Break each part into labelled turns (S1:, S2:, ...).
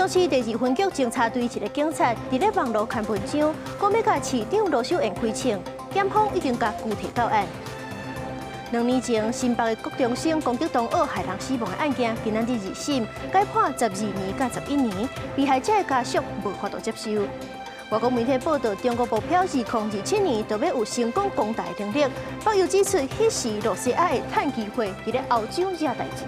S1: 中市第二分局偵查隊一个警察佇咧網路刊文章，講欲共市長盧秀燕開槍，檢方已經共拘提到案。2年前，新北的國中生攻擊同學害人死亡的案件，今仔日二審改判12年佮11年，被害者的家屬無法度接受。外國媒體報道，中國目標2027年就欲有成功攻台的能力。北約指出，彼時露西亞會趁機會佇咧歐洲惹代誌。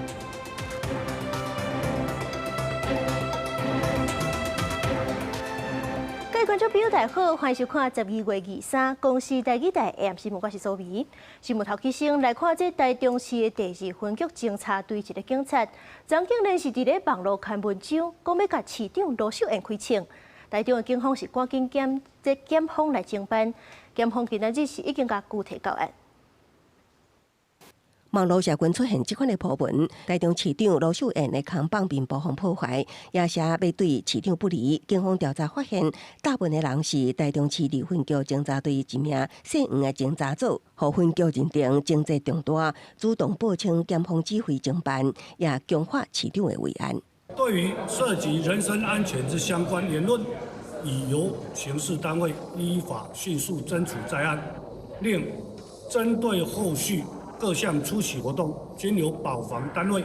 S1: 各位觀眾朋友，大家好，歡迎收看12月23公視台語台 AM 新聞，我是蘇眉。新聞頭起先來看，這台中市的第二分局偵查隊一个警察，昨竟然是佇咧網路刊文章，講欲共市長盧秀燕開槍。台中的警方是趕緊檢這檢方來偵辦，檢方今仔日是已經共拘提到案。
S2: 網路社群出現這款的鋪文，台中市長盧秀燕的扛棒面部予破壞，也寫欲對市長不利。警方調查發現，貼文的人是台中市二分局偵查隊一名姓黃的偵查組，予分局認定情節重大，主動報請檢方指揮偵辦，也強化市長的維安。
S3: 對於涉及人身安全之相關言論，已由刑事單位依法迅速偵處在案，另針對後續各項出席活動，均由保防單位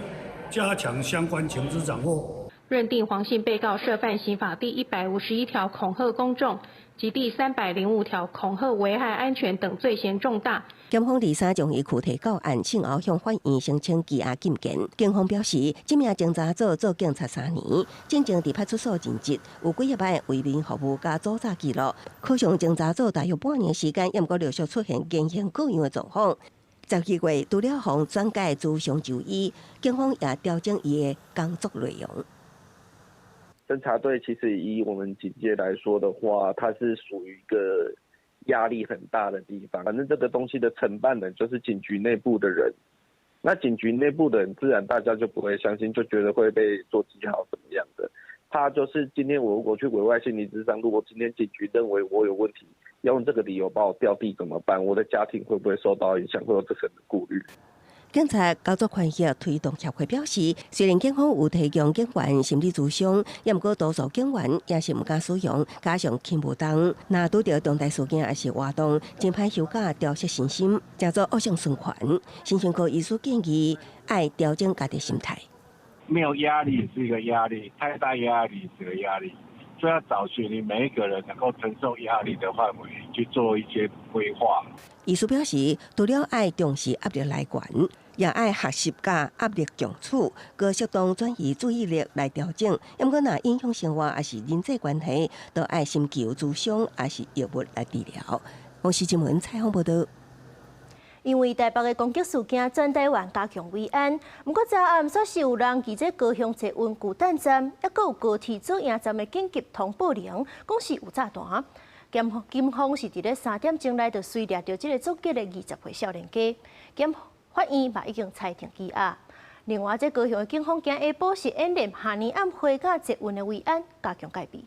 S3: 加強相關情資掌握。
S4: 認定黃姓被告涉犯刑法第151條恐嚇公眾及第305條恐嚇危害安全等罪嫌重大。
S2: 檢方二三將伊拘提到案，訊後向法院申請羈押禁見。警方表示，這名偵查組做警察3年，進前佇派出所任職，有幾若擺為民服務佮阻詐記錄。可上偵查組大約半年時間，猶毋過陸續出現言行各樣的狀況。12月，除了予轉介諮商就醫，警方也調整伊的工作內容。
S5: 偵查隊其實以我們警界來說的話，它是屬於一個壓力很大的地方。反正這個東西的承辦人就是警局內部的人，那警局內部的人自然大家就不會相信，就覺得會被做記號怎麼樣的。他就是今天我如果去委外心理諮商，如果今天警局認為我有問題，要用這個理由把我調離怎麼辦？我的家庭會不會受到影響？會有這層的顧慮。
S2: 警察工作權益推動協會表示，雖然警方有提供警員心理諮商，猶毋過多數警員也是毋敢使用，加上輕無重，若拄著重大事件抑是活動，真歹休假調適身心，成做惡性循環。精神科醫師建議，愛調整家己心態。
S6: 沒有壓力是一個壓力，太大壓力是個壓力，所以要找尋你每一個人能夠承受壓力的範圍去做一些規劃。
S2: 醫師表示，除了愛重視壓力來源，也愛學習佮壓力共處，閣適當轉移注意力來調整。毋過，若影響生活抑是人際關係，都愛尋求諮商抑是藥物來治療。公視新聞採訪報道。
S1: 因為台北的攻擊事件，全台灣加強維安。毋過，昨暗煞是有人佇這高雄捷運巨蛋站，抑閣有高鐵左營站的緊急通報鈴，講是有炸彈。檢方是佇咧3點鐘內就隨掠著這个作業的20歲少年家，檢法院嘛已經裁定羈押。另外，這高雄的警方今下晡是演練跨年暗會佮捷運的維安，加強戒備。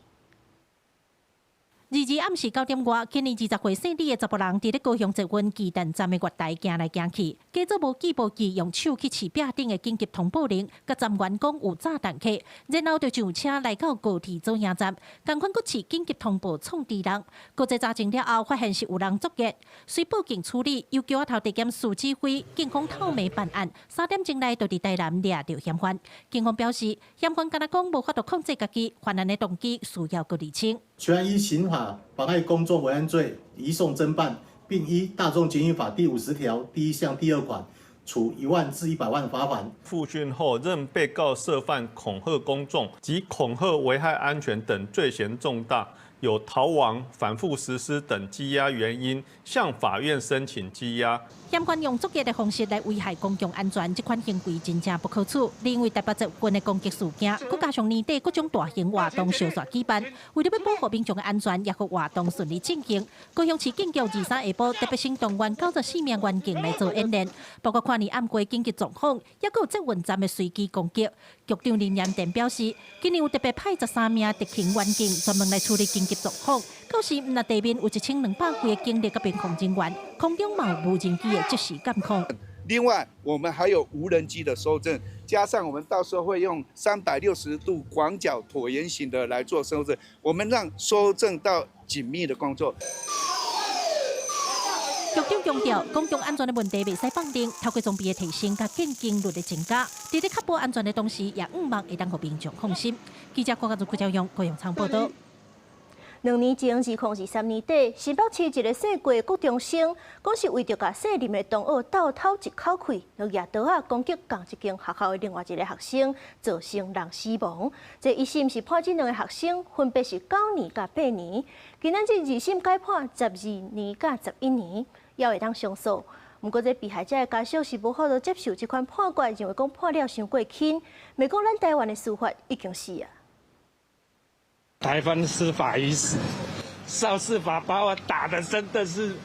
S7: 二二暗時9點外，今年20歲姓李的查埔人，佇咧高雄捷運巨蛋站的月台行來行去，假做無記無記，用手去拭壁頂的緊急通報鈴，共站員講有炸彈客，然後就上車來到高鐵左營站，仝款閣拭緊急通報創治人。國際查證了後，發現是有人作業，隨報警處理，由橋仔頭地檢署指揮，警方透暝辦案，3點鐘內就佇台南掠著嫌犯。警方表示，嫌犯敢若講無法度控制家己，犯案的動機需要閣釐清。
S8: 全案依刑法妨礙公眾維安罪移送偵辦，並依大眾捷運法第50條第1項第2款，處1萬至100萬罰款。
S9: 複訊後，認被告涉犯恐嚇公眾及恐嚇危害安全等罪嫌重大，有逃亡、反覆實施等羈押原因，向法院申請羈押。
S7: 嫌犯用作業的方式來危害公共安全，這款行為真正不可取。另外，台北捷運的攻擊事件，閣加上年底各種大型活動相續舉辦，為了欲保護民眾的安全，抑予活動順利進行，高雄市警局23下晡特別先動員94名員警來做演練，包括跨年暗過緊急狀況，抑閣有捷運站的隨機攻擊。局長林炎典表示，今年有特別派13名特勤員警專門來處理緊急狀況。到時毋但地面有1200幾个警力佮邊防人員，空中嘛有無人機的即時監控。
S10: 另外，我們還有無人機的搜證，加上我們到時候會用360度廣角橢圓形的來做蒐證，我們讓蒐證到緊密的工作。
S7: 局長強調，公共安全的問題袂使放任，透過裝備的提升佮見警率的增加，佇咧確保安全的同時，也向望會當予民眾放心。記者郭家竹、郭朝陽、高陽倉報道。
S1: 2年前，2023年底，新北市一个姓郭的國中生，講是為著共姓林的同學鬥透一口氣，就舉刀仔攻擊仝一間學校的另外一个學生，造成人死亡。這一審是判這兩个學生分別是9年佮8年，今仔日二審改判12年佮11年，猶會當上訴。毋過，這被害者的家屬是無法度接受這款判決，認為講判了傷過輕，袂講咱台灣的司法已經死啊。
S11: 台灣司法已死，邵司法把我打得真的是，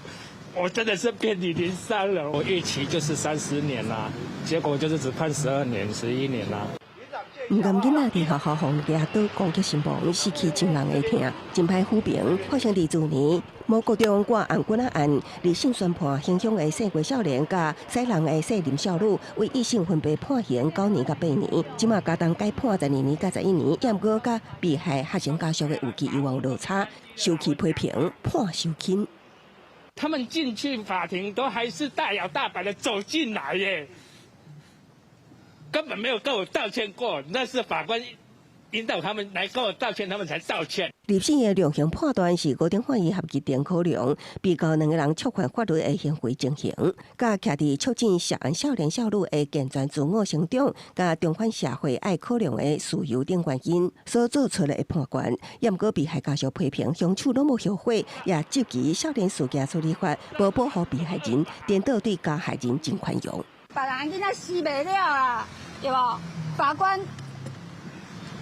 S11: 我真的是遍體鱗傷了。我預期就是30年啦，結果就是只判12年、11年啦。
S2: 毋甘囡仔佇學校予人舉刀攻擊身亡，死去親人的疼，真歹撫平。發生佇去年某國中掛紅棍仔案，二審宣判兇凶的姓郭少年佮駛人的姓林少女，為一審分別判刑9年佮8年，這馬加重改判12年佮11年，毋過佮被害學生家屬的預期猶有落差，受氣批評判傷輕。
S11: 他們進去法庭都還是大搖大擺的走進來耶。根本沒有跟我道歉過，那是法官引導他們來跟我道歉，他們才道歉。
S2: 二審的量刑判斷是高等法院合議庭考量，被告兩个人觸犯法律的行為情形，佮徛佇促進涉案少年少女的健全自我成長，佮重返社會愛考量的事由等原因所做出來的判決。也毋過被害家屬批評，兇手攏無後悔，也質疑少年事件處理法無保護被害人，顛倒對加害人真寬容。
S12: 別人囡仔死袂了啊，對無？法官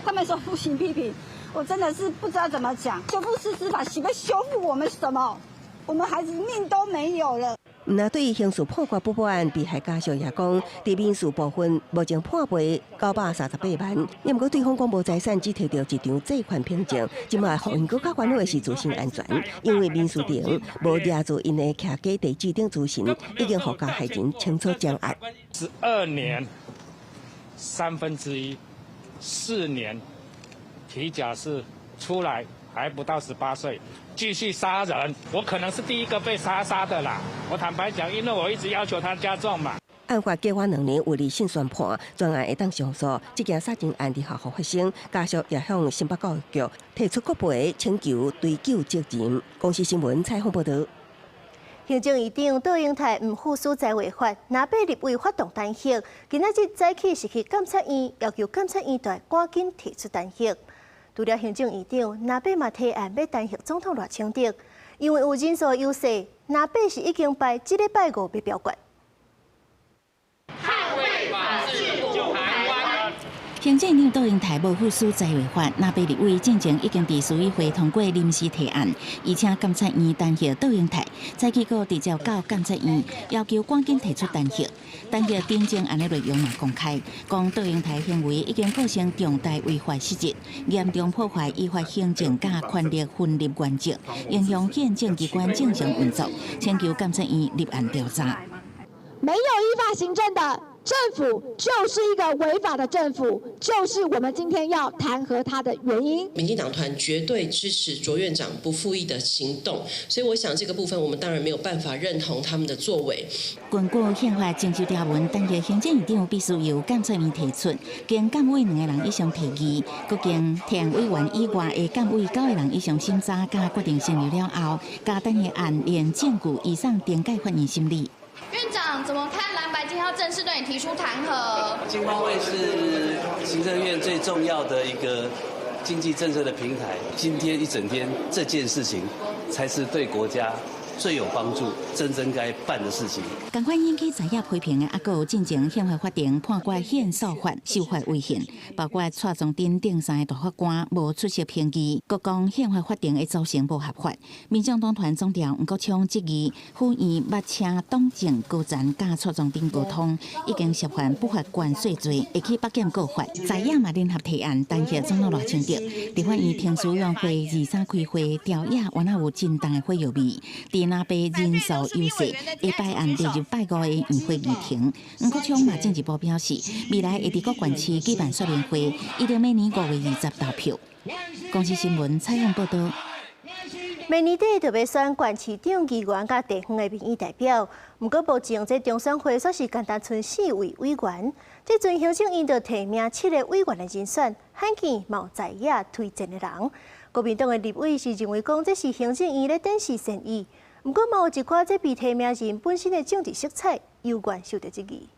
S12: 他們說不行批評，我真的是不知道怎麼講。修復式司法是欲修復我們什麼？我們孩子命都沒有了。
S2: 毋若對於刑事判決不保案，被害家屬也講，佇民事部分目前判賠938萬，也毋過對方講無財產，只提著一張借款憑證，這馬予𪜶閣較煩惱的是自身安全，因為民事庭無掠住𪜶的徛家地址等資訊，已經予加害人清楚掌握。
S11: 12年1/3，4年提假釋出來還不到18歲。繼續殺人，我可能是第一個被殺殺的啦。我坦白講，因為我一直要求他加重嘛。
S2: 案發過2年，有二審宣判，專案會當上訴。這件殺人案佇學校發生，家屬也向新北教育局提出國賠，請求追究責任。公視新聞採訪報導。
S1: 行政院長卓榮泰毋赴所在違法，藍白立委發動彈劾。今仔日早起是去監察院，要求監察院著趕緊提出彈劾。除了行政院長，藍白嘛提案欲彈劾總統賴清德，因為有人數優勢，藍白是已經排這禮拜五欲表決。
S13: 捍衛法治護台灣。
S14: 行政院長卓榮泰無赴所在違法，藍白立委進前已經佇市議會通過臨時提案，而請監察院彈劾卓榮泰，早起閣直接到監察院要求趕緊提出彈劾。彈劾訂正案的內容嘛公開，講卓榮泰行為已經構成重大違法失職，嚴重破壞依法行政佮權力分立原則，影響憲政機關正常運作，請求監察院立案調查。
S15: 沒有依法行政的政府就是一個違法的政府，就是我們今天要彈劾他的原因。
S16: 民進黨團絕對支持卓院長不附議的行動，所以我想這個部分我們當然沒有辦法認同他們的作為。
S14: 根據憲法徵收條文，彈劾行政院長必須由監察院提出，經監委兩個人以上提議，閣經提案委員以外的監委九個人以上審查，佮決定成立了後，共彈劾案連證據移送懲戒法院審理。
S13: 院長怎麼看藍白今天要正式對你提出彈劾？
S17: 經貿會是行政院最重要的一個經濟政策的平台。今天一整天這件事情，才是對國家最有幫助、真正該辦的事情。
S14: 仝款引起在野批評的，猶閣有進前憲法法庭判決憲訴法修法違憲，包括蔡宗珍等三個大法官無出席評議，閣講憲法法庭的組成無合法。民眾黨團總召黃國昌質疑，府院捌請黨政高層佮蔡宗珍溝通，已經涉犯不法關稅罪，會去北檢告發。在野嘛聯合提案彈劾總統賴清德，立法院程序委員會二三開會調查，原來有真重的火藥味。佇林阿伯人數優勢，會拜案列入拜五的院會議程。黃國昌嘛進一步表示，未來會佇各縣市舉辦說明會，預定明年5月20投票。公視新聞採訪報導。
S1: 明年底就欲選縣市長、議員佮地方的民意代表，毋過目前這中選會煞是干焦賰四位委員。這陣行政院就提名七个委員的人選，罕見嘛有在野推薦的人。國民黨的立委是認為講這是行政院咧展示善意，毋過嘛有一寡這被提名人本身的政治色彩猶原受著質疑。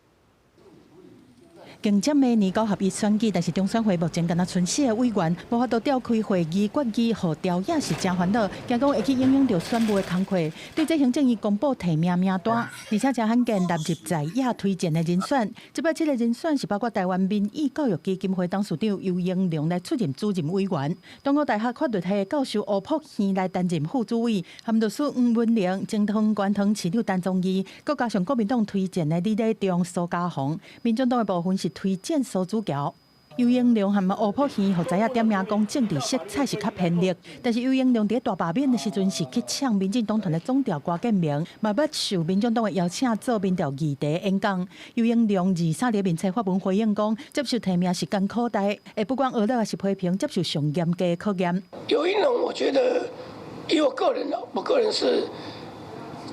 S18: 迎接明年九合一選舉，但是中選會目前干焦賰四个委員，無法度召開會議決議，予朝野是誠煩惱，驚講會去影響著選務的工課。對這行政院公布提名名單，而且誠罕見納入在野推薦的人選。這擺七个人選是包括臺灣民意教育基金會董事長游盈隆來出任主任委員，東吳大學法律系教授吳璞軒來擔任副主委，含律師黃文玲、前桃園縣市長陳宗義，閣加上國民黨推薦的李禮中、蘇嘉宏，民進黨的部分是推薦蘇子喬。游盈隆和吳璞軒予在野點名講政治色彩是較偏綠，但是游盈隆佇大罷免的時陣是去嗆民進黨團的總召郭建明，嘛捌受民進黨的邀請做民調議題演講。游盈隆23日面冊發文回應講，接受提名是艱苦代，會不管訛鬧抑是批評，接受上嚴格的考驗。
S19: 游盈隆，我覺得以我個人，我個人是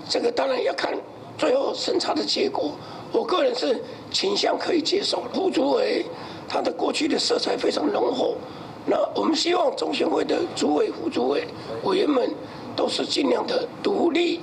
S19: 這個當然要看最後審查的結果。我個人是傾向可以接受。副主委他的過去的色彩非常濃厚，那我們希望中選會的主委、副主委、委員們都是盡量的獨立、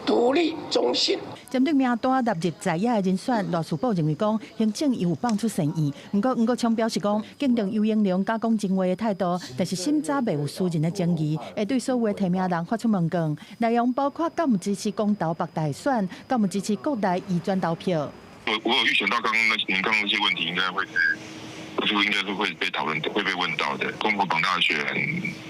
S19: 獨立中性。
S18: 針對名單納入在野的人選，賴士葆認為講行政院有放出善意，毋過黃國昌表示講，敬重游盈隆敢講真話的態度，但是審查袂有私人的情誼，會對所有的提名人發出問卷，內容包括敢有支持公投北大選，敢有支持國內移轉投票。
S20: 我有預想到剛剛那您剛剛那些問題，應該會是，就應該是會被討論、會被問到的。公投綁大選，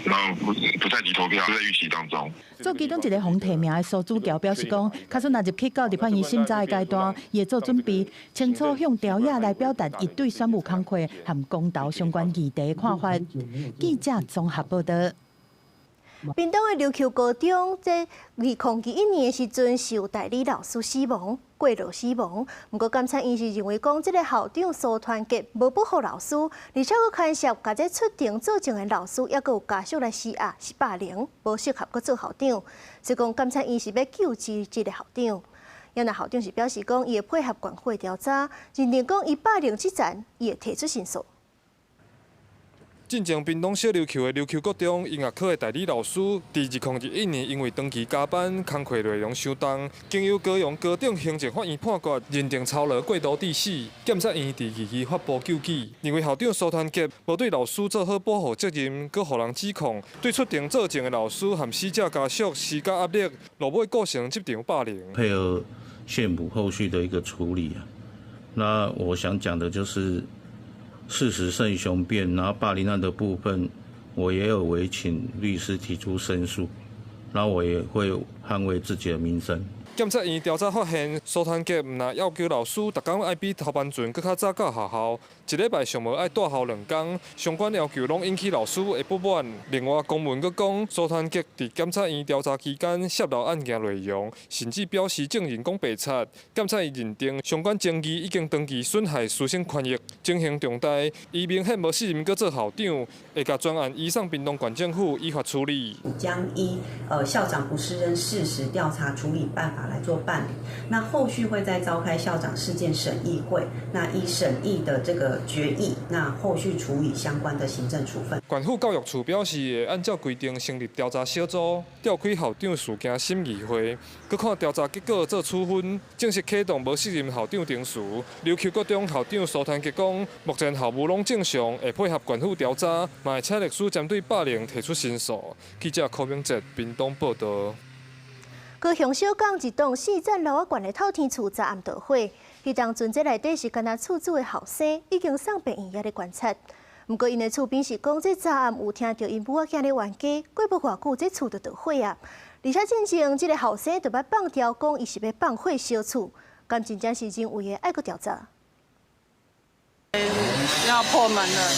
S20: 然後不在籍投票，都在預期當中。
S18: 做其中一個予提名的蘇子喬表示講，假使若入去到立法院審查的階段，伊會做準備，清楚向朝野來表達伊對選務工課和公投相關議題的看法。記者綜合報導。
S1: 屏東的琉球高中，這2021年的時陣是有代理老師死亡、過勞死亡。毋過檢察院是認為講，這个校長蘇團結無保護老師，而且閣牽涉共這出庭作證的老師，抑閣有家屬來施壓，是霸凌，無適合閣做校長。所以講檢察院是欲究治這个校長。啊若校長是表示講，伊會配合縣府的調查，認定講伊霸凌之前，伊會提出申訴。
S21: 進前屏東小琉球的琉球國中音樂科的代理老師，佇2021年因為長期加班，工課內容傷重，經由高雄高等行政法院判決，認定操勞過度致死。檢察院佇2二發布究舉，認為校長蘇團結無對老師做好保護責任，閣予人指控對出庭作證的老師和死者家屬施加壓力，落尾構成職場霸凌。
S22: 配合縣府後續的一個處理啊，那我想講的就是。事實勝雄辯，然後霸凌案的部分，我也有委請律師提出申訴，然後我也會捍衛自己的名聲。
S21: 檢察院調查發現，蘇團結毋但要求老師逐工愛比頭班船閣較早到學校，一禮拜上無愛蹛校兩工，相關要求攏引起老師的不滿。另外，公文閣講，蘇團結佇檢察院調查期間泄露案件內容，甚至表示證人講白賊。檢察院認定相關爭議已經長期損害師生權益，情形重大，伊明顯無適任閣做校長，會共專案移送屏東縣政府依法處理。
S23: 將依校長不適任事實調查處理辦法來做辦理，那後續會再召開校長事件審議會，那依審議的這個決議，那後續處理相關的行政處分。
S21: 縣府教育處表示，會按照規定成立調查小組，召開校長事件審議會，閣看調查結果做處分，正式啟動無適任校長程序。琉球國中校長蘇團結講，目前校務攏正常，會配合縣府調查，嘛會請律師針對霸凌提出申訴。記者柯明哲屏東報導。
S1: 高雄小港一棟四層樓仔懸的透天厝昨暗著火，彼當陣這內底是干焦厝主的後生，已經送病院遐咧觀察。毋過𪜶的厝邊是講，這昨暗有聽著𪜶母仔囝咧冤家，過無偌久，這厝就著火啊！而且進前這个後生就捌放調講，伊是欲放火燒厝，敢真正是認為的愛閣調查。
S24: 要破門了。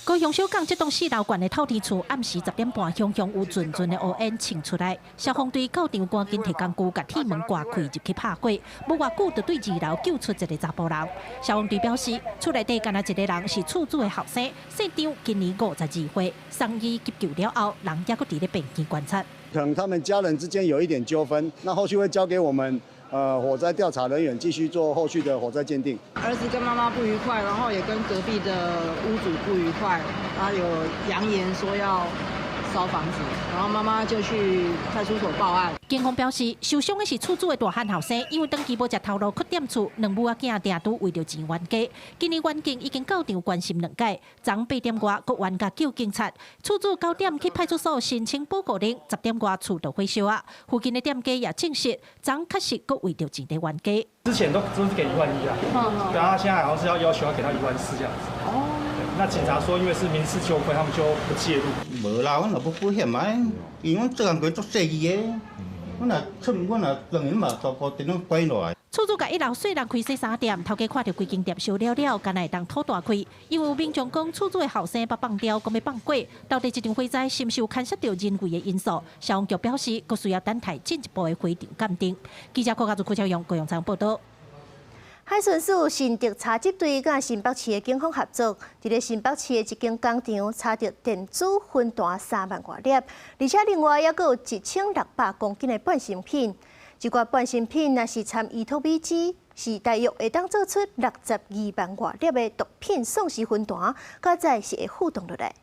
S7: 高雄小港這棟四樓懸的透天厝，暗時10點半，雄雄有陣陣的烏煙衝出來。消防隊到場趕緊提工具，共鐵門割開入去拍火。無偌久，就對二樓救出一個查埔人。消防隊表示，厝內底干焦一个人是厝主的後生，姓張，今年52歲，送醫急救了後，人猶閣佇咧病院觀察。
S3: 可能他們家人之間有一點糾紛，那後續會交給我們。火災調查人員繼續做後續的火災鑑定。
S4: 兒子跟媽媽不愉快，然後也跟隔壁的屋主不愉快，他有揚言說要燒房子，然後媽媽就去派出所報案。
S7: 警方表示，受傷的是厝主的大漢後生，因為長期無食頭路，去踮厝，兩母仔囝定拄為著錢冤家。今年冤警已經到場關心兩解，昨8點外，閣冤家叫警察。厝主9點去派出所申請保護令，10點外厝就火燒啊。附近的店家也證實，昨確實閣為著錢佇冤家。
S5: 之前都是給1.1萬啊，對啊，他現在好像是要求要給他1.4萬這樣子。哦。那警察說，因為是民事糾紛，他們就不介入。
S22: 無啦，阮若欲保險嘛，因為阮做工課足細膩的，阮若出，阮若當然嘛，全部電攏關落來。
S7: 厝主共一樓細人開洗衫店，頭家看著規間店燒了了，敢若會當吐大氣。因為有民眾講，厝主的後生捌放刁，講欲放火，到底這場火災是毋是有牽涉著人為的因素？消防局表示，閣需要等待進一步的火場鑑定。記者郭家祖、郭超勇、高雄採訪報導。
S1: 海巡署新竹查緝隊佮新北市的警方合作，佇咧新北市的一間工廠查著電子薰彈3萬外粒，而且另外猶閣有1600公斤的半成品。這寡半成品若是摻依托咪酯，是大約會當做出62萬外粒的毒品喪屍薰彈，閣再是會負重落來。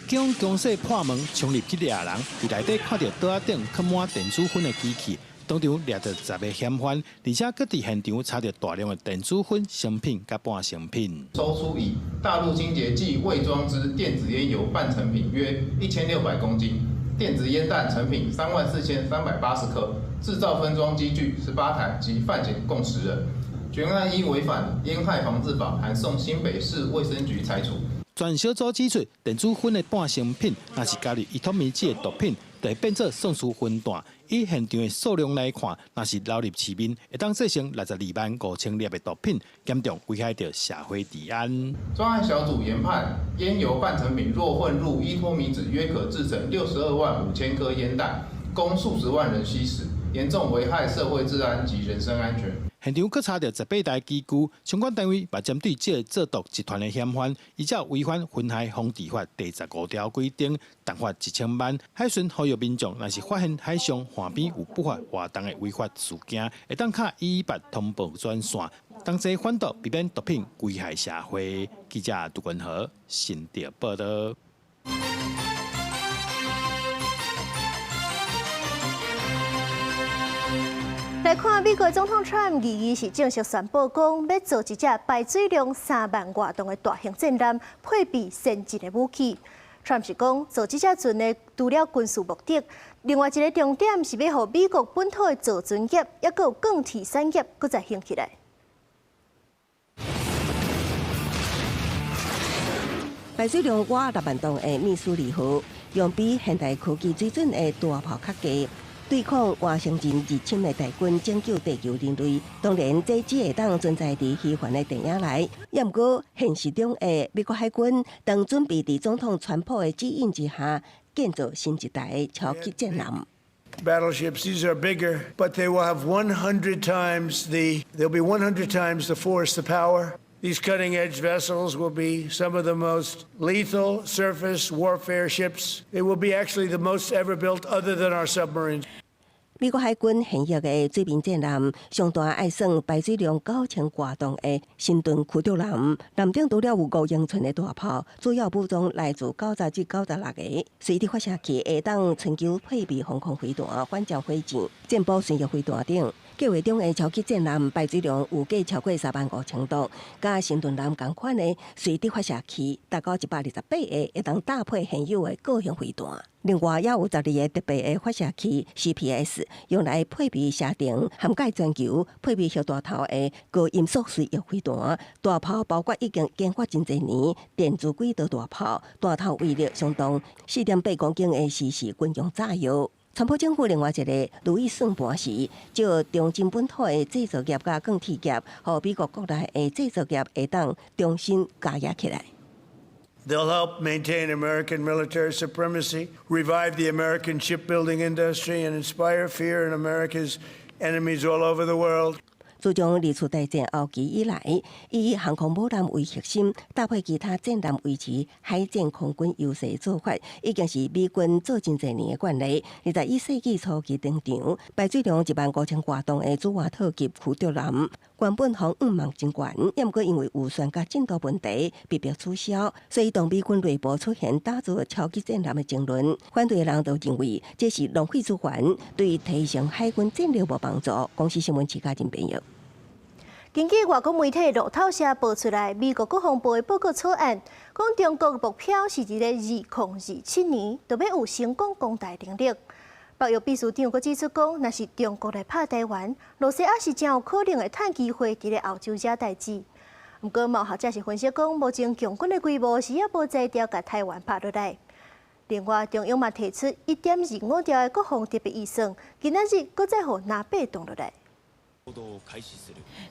S24: 警強勢破門衝入去掠人，佇內底看著桌仔頂囥滿電子薰的機器，當場掠著10个嫌犯，而且閣佇現場查著大量的電子薰成品佮半成品。
S25: 搜出以大陸清潔劑偽裝之電子菸油半成品約1600公斤，電子菸彈成品34380顆，製造分裝機具18台及犯嫌共10人。全案依違反菸害防治法，函送新北市衛生局裁處。
S24: 專小組指出，電子薰的半成品，若是加入依托咪酯的毒品，就會變做喪屍薰彈。以現場的數量來看，若是流入市面，會當製成62.5萬粒的毒品，嚴重危害著社會治安。
S25: 專案小組研判，菸油半成品若混入依托咪酯，約可製成62.5萬顆菸彈，供數十萬人吸食，嚴重危害社會治安及人身安全。
S24: 現場閣查著18台機具，相關單位嘛針對這个製毒集團的嫌犯，依照違反薰害防治法第15條規定，重罰1000萬。海巡呼籲民眾，若是發現海上岸邊有不法活動的違法事件，會當敲118通報專線，同齊反毒，避免毒品危害社會。記者杜文和新竹報導。
S1: 來看美國總統川普，二二是正式宣布講，欲造一隻排水量3萬外噸的大型戰艦，配備先進的武器。川普是講，造這隻船的除了軍事目的，另外一个重點是欲予美國本土的造船業，猶閣有鋼鐵產業，閣再興起來。
S2: 排水量倚6萬噸的密蘇里號，用比現代科技水準的大炮較低。對抗外星人入侵的大軍，拯救地球人類。當然，這只會當存在佇虛幻的電影內。也毋過，現實中的美國海軍當準備佇總統川普的指引之下，建造新一代的超級戰艦。
S26: Battleships, these are bigger, but they will have 100 times the, they'll be 100 times the force, the power. These cutting edge vessels will be some of the most lethal surface warfare ships. They will be actually the most ever built other than our submarines.
S2: 美國海軍現役的水面戰艦，上大愛算排水量9000外噸的神盾驅逐艦，艦頂除了有5英寸的大炮，主要武裝來自90至96個隨地發射器，會當全球配備防空飛彈、反潛火箭、戰斧巡弋飛彈等。計畫中的超級戰艦排水量預計超過3.5萬噸，佮神盾艦仝款的隨地發射器達到128個，會當打破現有的個型飛彈。另外，也有12個特別的發射器 CPS，用來配備射程涵蓋全球、配備核彈頭的高音速隨翼飛彈。大炮包括已經研發真濟年電子軌道大炮，彈頭威力相當4.8公斤的新式軍用炸藥。川普政府另外一个如意算盤是，借重振本土的製造業佮鋼鐵業，予美國國內的製造業會當重新加壓起來。
S26: They'll help maintain American military supremacy, revive the American shipbuilding industry, and inspire fear in America's enemies all over the world.
S2: 自從二次大戰後期以來，以航空母艦為核心，搭配其他戰艦維持海戰空軍優勢做法，已經是美軍做真濟年的慣例。21世紀初期登場，排水量1萬5千外噸的朱華特級驅逐艦，原本防禦網真懸，毋過因為預算佮進度問題，被迫取消。所以當美軍內部出現打造超級戰艦的爭論，反對的人都認為這是浪費資源，對提升海軍戰力無幫助。公視新聞徐家仁編譯。
S1: 根據外國媒體路透社報出來，美國國防部的報告草案，講中國目標是佇咧2027年，就欲有成功攻台能力。北約秘書長閣指出講，若是中國來拍台灣，露西亞是誠有可能會趁機會佇咧歐洲惹代誌。毋過，嘛有學者是分析講，目前共軍的規模是猶無才調共台灣拍落來。另外，中央嘛提出1.25兆的國防特別預算，今仔日閣再予藍白擋落來。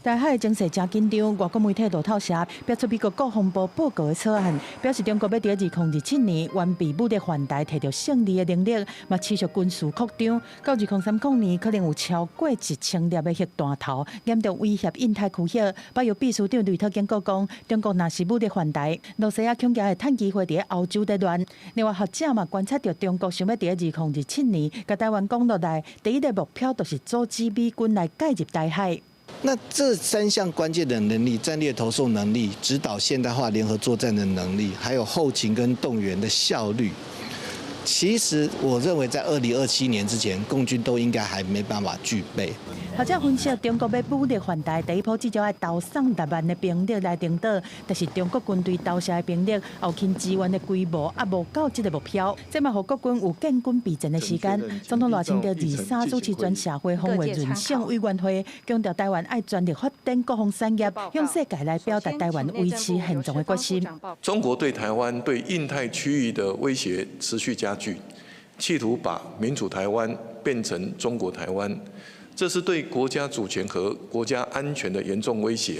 S18: 台海情勢誠緊張，外國媒體路透社爆出美國國防部報告的草案，表示中國欲佇2027年完備武力犯台，提著勝利的能力，嘛持續軍事擴張，到2030年可能有超過1000粒的核彈頭，嚴重威脅印太區域。北約秘書長呂特警告講，中國若是武力犯台，露西亞恐驚會趁機會佇歐洲咧亂。另外學者嘛觀察著中國想欲佇2027年共台灣攻落來，第一个目標就是阻止美軍來介入台海。
S6: 那這三項關鍵的能力：戰略投送能力、指導現代化聯合作戰的能力，還有後勤跟動員的效率。其實，我認為在2027年之前，共軍都應該還沒辦法具備。
S18: 學者分析，中國欲武力犯台，第一波至少愛投送6萬的兵力來登島，但是中國軍隊投射的兵力後勤支援的規模猶無到這个目標，這嘛予國軍有建軍備戰的時間。總統賴清德23主持全社會防衛韌性委員會，強調台灣愛全力發展國防產業，向世界來表達台灣維持現狀的決心。
S8: 中國對台灣、對印太區域的威脅持續加劇，企圖把民主台灣變成中國台灣。這是對國家主權和國家安全的嚴重威脅，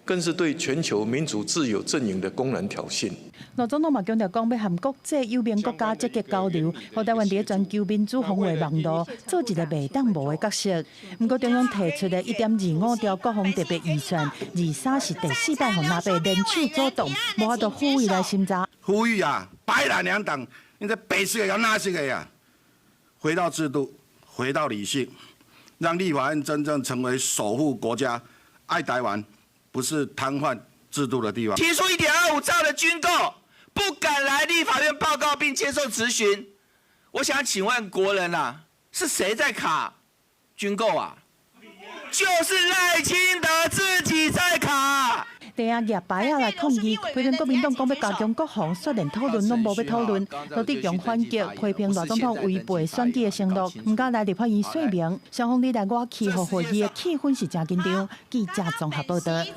S8: 更是對全球民主自由陣營的公然挑釁。
S18: 賴總統嘛強調講，欲和國際友盟國家積極交流，予台灣佇全球民主防衛網路做一個袂當無的角色。毋過中央提出的1.25兆國防特別預算，23是第四擺予藍白聯手阻擋，無法度呼籲來審查。
S9: 呼籲啊，白藍兩黨，你這白色的佮藍色的呀，回到制度，回到理性。讓立法院真正成為守護國家、愛台灣，不是癱瘓制度的地方。
S10: 提出1.25兆的軍購，不敢來立法院報告並接受質詢。我想請問國人啊，是誰在卡軍購啊？就是賴清德自己在卡。
S18: 地下舉牌仔來抗議，批評國民黨講欲加強國防，卻連討論攏無欲討論。羅致強反擊，批評賴總統違背選舉的承諾，毋敢來立法院說明。雙方佇內外氣候會議的氣氛是誠緊張。記者綜合報道。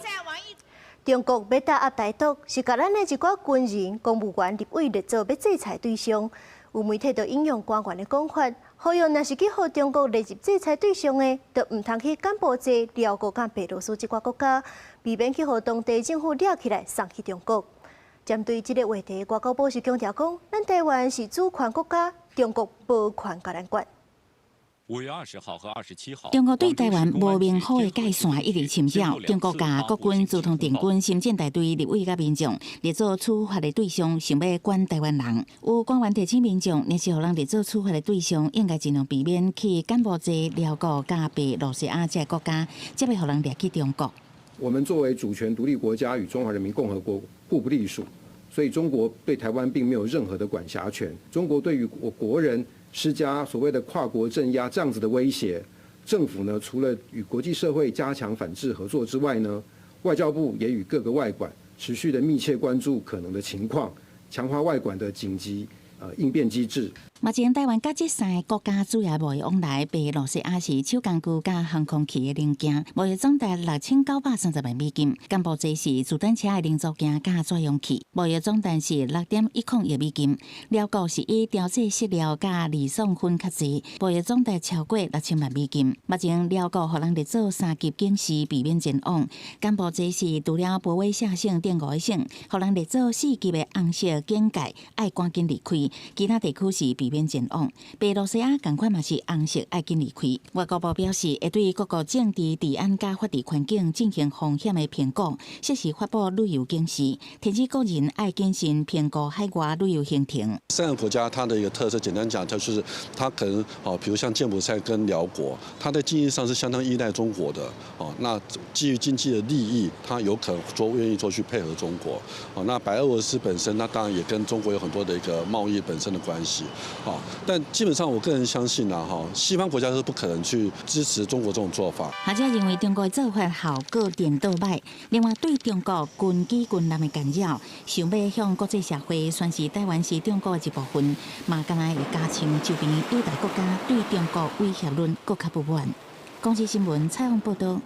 S1: 中國欲打壓台獨，是共咱的一寡軍人、公務員、立委列做欲制裁對象。有媒體就引用官員的講法，呼籲若是去予中國列入制裁對象的，就毋通去柬埔寨、寮國佮白羅斯這寡國家，避免去予當地政府掠起來送去中國。針對這个話題，外交部是強調講，咱台灣是主權國家，中國無權共咱管。
S11: 5月20號和27號，
S14: 中國對台灣無明確的界線一直侵擾。中國共國軍、自動定軍、深圳大隊立委佮民眾列做處罰的對象，想欲管台灣人。有官員提醒民眾，若是予人列做處罰的對象，應該盡量避免去柬埔寨、寮國、佮白羅西亞這个國家，才袂予人掠去中國。
S12: 我們作為主權獨立國家，與中華人民共和國互不隸屬，所以中國對台灣並沒有任何的管轄權。中國對於我國人施加所謂的跨國鎮壓這樣子的威脅，政府呢，除了與國際社會加強反制合作之外呢，外交部也與各個外館持續的密切關注可能的情況，強化外館的緊急應變機制。
S14: 目前台灣佮這三个國家主要貿易往來，白羅斯亞是手工具佮航空器的零件，貿易總值6930萬美金；柬埔寨是自動車的零組件佮專用器，貿易總值是6.10億美金。寮國是以調製飼料佮利爽粉較濟，貿易總值超過6000萬美金。目前寮國予人列做三級警示，避免前往。柬埔寨是除了波威舍省等五个省，予人列做4級的紅色警戒，愛趕緊離開。其他地區是避免前往。白羅斯亞仝款嘛是紅色，愛緊離開。外交部表示，會對各國政治、治安佮法治環境進行風險的評估，適時發布旅遊警示，提醒國人愛謹慎評估海外旅遊行程。
S8: 三個國家它的一個特色，簡單講，就是它可能哦，比如像柬埔寨跟寮國，它在經濟上是相當依賴中國的哦。那基於經濟的利益，它有可能做願意做去配合中國。哦，那白俄羅斯本身，那當然也跟中國有很多的一個貿易本身的關係。哦，但基本上我個人相信啦，哈，西方國家是不可能去支持中國這種做法。
S14: 學者認為中國的做法效果顛倒䆀，另外對中國軍機軍艦的干擾，想欲向國際社會宣示台灣是中國的一部分，嘛敢若會加深周邊友台國家對中國威脅論閣較不滿。公視新聞採訪報導。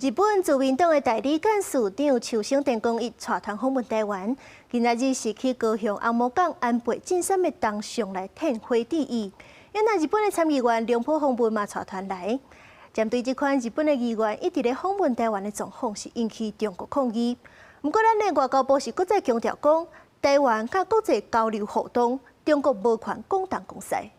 S1: 日本自民黨的代理幹事長秋生田光一帶團訪問台灣，今仔日是去高雄紅毛港安倍晉三的銅像來獻花致意。因那日本的參議員龍破訪問嘛帶團來，針對這款日本的議員一直咧訪問台灣的狀況，是引起中國抗議。毋過，咱的外交部是閣再強調講，台灣佮國際交流互動，中國無權講東講西。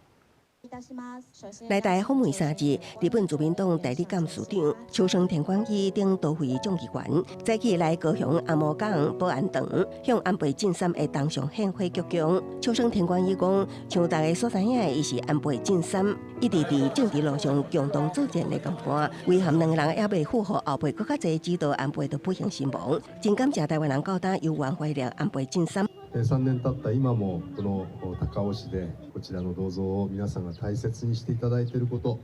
S2: 來台訪問3日，日本自民黨代理幹事長秋生田光一等多位眾議員，早起來高雄紅毛港保安堂向安倍晉三的銅像獻花鞠躬。秋生田光一講，像大家所知影的，伊是安倍晉三一直佇政治路上共同作戰的同伴，遺憾兩个人猶未符合後輩閣較濟指導安倍就不幸身亡。真感謝台灣人到今猶原懷念安倍晉三。
S13: 3年経った今もこの高雄市でこちらの銅像を皆さんが大切にしていただいていること、